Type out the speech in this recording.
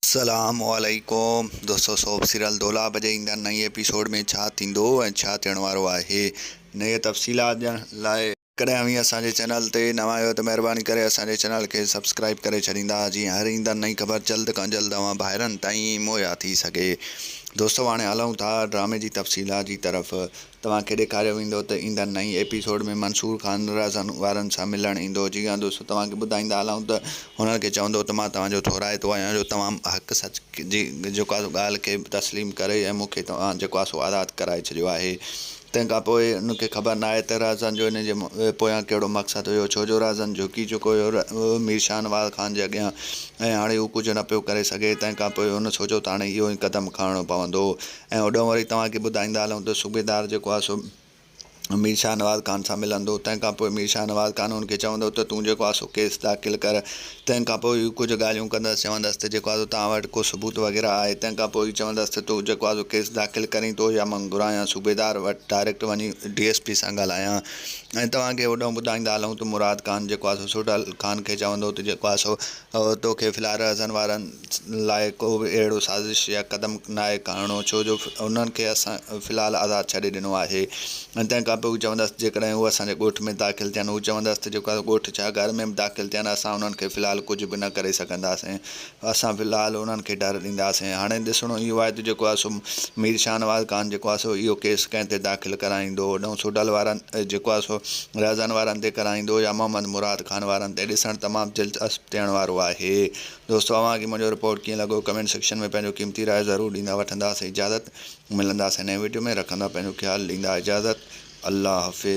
السلام عليڪم دوستو سوپ سيريل دولاب جي ايندڙ نئين ايپيسوڊ ۾ ڇا ٿيندو ۽ ڇا ٿيڻ وارو آهي نئين تفصيلات ڄاڻڻ لاء جيڪڏهن اوهين اسان جي چينل تي نوان آهيو ته مهرباني ڪري اسان جي چينل کي سبسڪرائيب ڪري ڇڏيندا جيئن هر ايندڙ نئين خبر جلد کان جلد اوهان ڀائرن تائين مهيا ٿي سگهي دوستو هاڻي هلون ٿا ڊرامي جي تفصيلات جي طرف توهان کي ڏيکاريو ويندو ته ايندڙ نئين ايپيسوڊ ۾ منصور خان رازن وارن سان ملڻ ايندو. جي ها دوستو توهان کي ٻڌائيندا هلون ته هنن کي چوندو ته مان توهان جو ٿورائتو آهيان جو توهان حق سچ جي جيڪو آهي سو ڳالهه کي تسليم ڪري ۽ مون کي توهان جيڪو آهي سو آزاد ڪرائي ڇڏيو آهي. تنهن کان پوء هن کي خبر ناهي ته رازن جو ان جي پويان ڪهڙو مقصد هيو ڇو جو رازن جهڪي چڪو هيو مير شاهنواز خان جي اڳيان ۽ هاڻي هو ڪجهه نه پيو ڪري سگهي تنهن کان پوء هن سوچيو ته هاڻي اهو ئي قدم کڻڻو پوندو. ۽ هوڏانهن وري توهان کي ٻڌائيندا هلون ته صوبيدار جيڪو آهي سو مير شاهنواز خان سان ملندو تنهن کان پوء مير شاهنواز خان هن کي چوندو ته تون جيڪو آهي سو ڪيس داخل ڪر تنهن کان پوء هو ڪجهه ڳالهيون ڪندس چوندس ته جيڪو آهي سو توهان وٽ ڪو ثبوت وغيره آهي تنهن کان پوء هو چوندس ته تون جيڪو آهي سو ڪيس داخل ڪرين ٿو يا مان گهرايان صوبيدار وٽ ڊائريڪٽ وڃي ڊي ايس پي سان ڳالهايان ۽ توهان کي هوڏانهن ٻڌائيندا هلون ته مراد خان جيڪو آهي سو سوڍل خان کي چوندو ته جيڪو آهي سو توکي في الحال رهزن وارن لاء ڪو به اهڙو سازش يا قدم ناهي کڻڻو ڇو جو انهن کي اسان في الحال آزاد ڇڏي ڏنو آهي ۽ تنهن کان پوء هو چوندس جيڪڏهن هو اسان جي ڳوٺ ۾ داخل ٿين هو چوندس ته جيڪو ڳوٺ ڇا گهر ۾ به داخل ٿين اسان انهن کي في الحال ڪجهه به نه ڪري سگهنداسين اسان في الحال انهن کي ڊر ڏينداسين هاڻي ڏسڻو اهو آهي ته جيڪو آهي سو مير شاهنواز خان جيڪو آهي سو اهو ڪيس ڪنهن تي داخل ڪرائيندو هوڏانهن سوڍل وارن جيڪو آهي سو رهزن وارن تي ڪرائيندو يا محمد مراد خان وارن تي ڏسڻ تمام دلچسپ ٿيڻ وارو آهي. دوستو اوهان کي منهنجو رپورٽ ڪيئن لڳو ڪمينٽ سيڪشن ۾ پنهنجو قيمتي راء ضرور ڏيندا وٺنداسين اجازت ملنداسين نئين وڊيو ۾ رکندا پنهنجو خيال ڏيندا اجازت الله حافظ.